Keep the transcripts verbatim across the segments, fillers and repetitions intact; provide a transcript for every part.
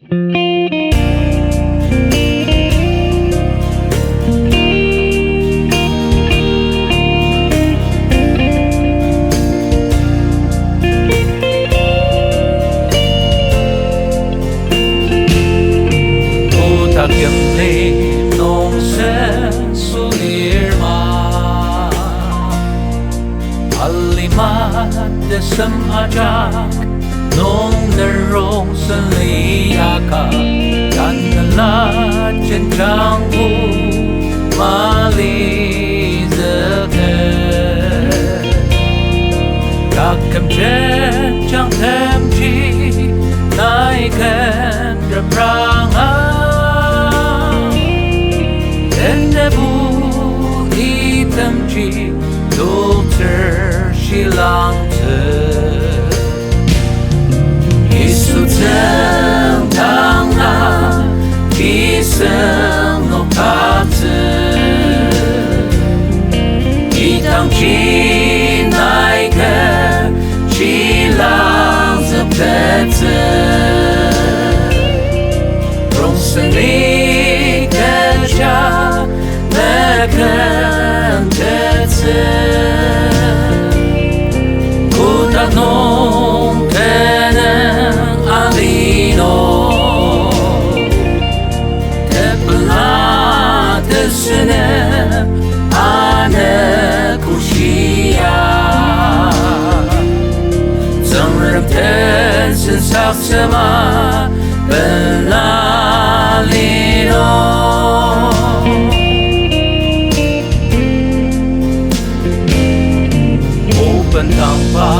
Kotak yimli nung senso lir ma. Alima tesem ajak nung nerong sen liaka, tanela jenjangbo mali züker. Taküm jenjang temji nai ken repranga, tenebo itemji toktsür shilangtsü. Yisu tsüngdang na kiseng noktaktsü. Idangji nai ken shilangzüktettsü. Rongsen ni kecha mekentettsü. Kotak nung tenüng ali nung, tepela tesünem ane kushia. Tsüngrem tensen saksema pela lino. Oben tangba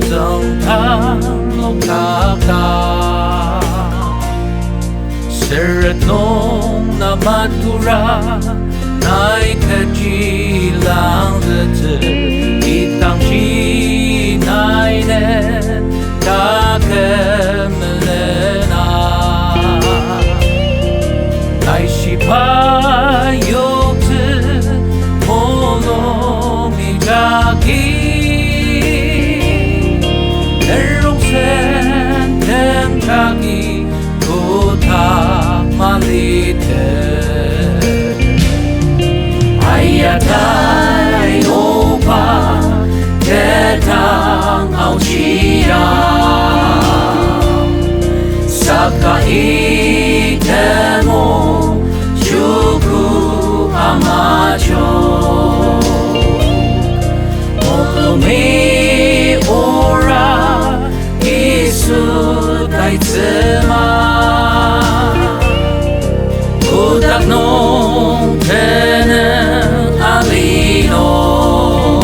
tsüngdang noktakdak, seret nung na matura, nai kechi langzütsü, idangji nai ne taküm melena. Nai shiba yoktsü mulung ijaki, nerongsen tem jagi kotak malite. Ayatai oba tetang aochia, saka itemo chuku amajo. Mulungi ora Yisu taitsüma, kotak nung tenüng ali nung,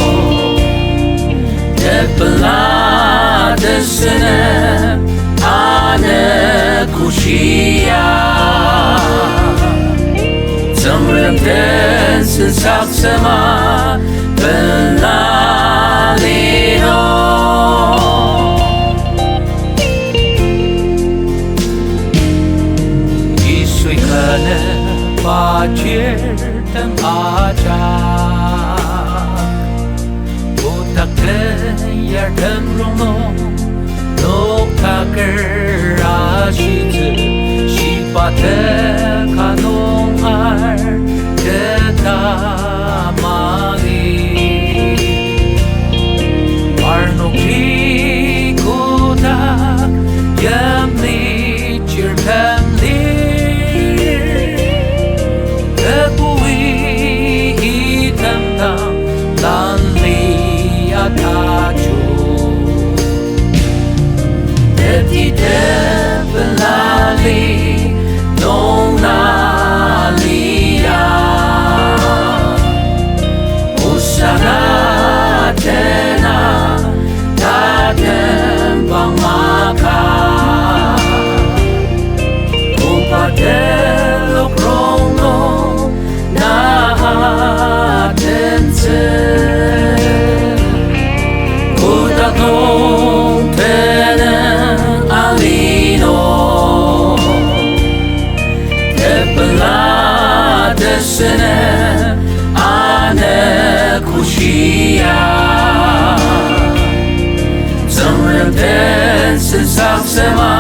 tepela tesünem ane kushia. Tsüngrem tensen saksema pela lino. Yisui kane pachirtem ajak, kotak tenyartem rongnung noktaker ashitsü, shiba teka nung ar teta mali. Parnokji kotak yimli chirtem lir, tebui item dang lanlia tachu. Teti tepela li nung na lia, osana tena tatem bang maka. Koba telok rongnung na atentsü, kotak nung tenüng ali nung, tepela tesünem ane kushia. Tsüngrem tensen saksema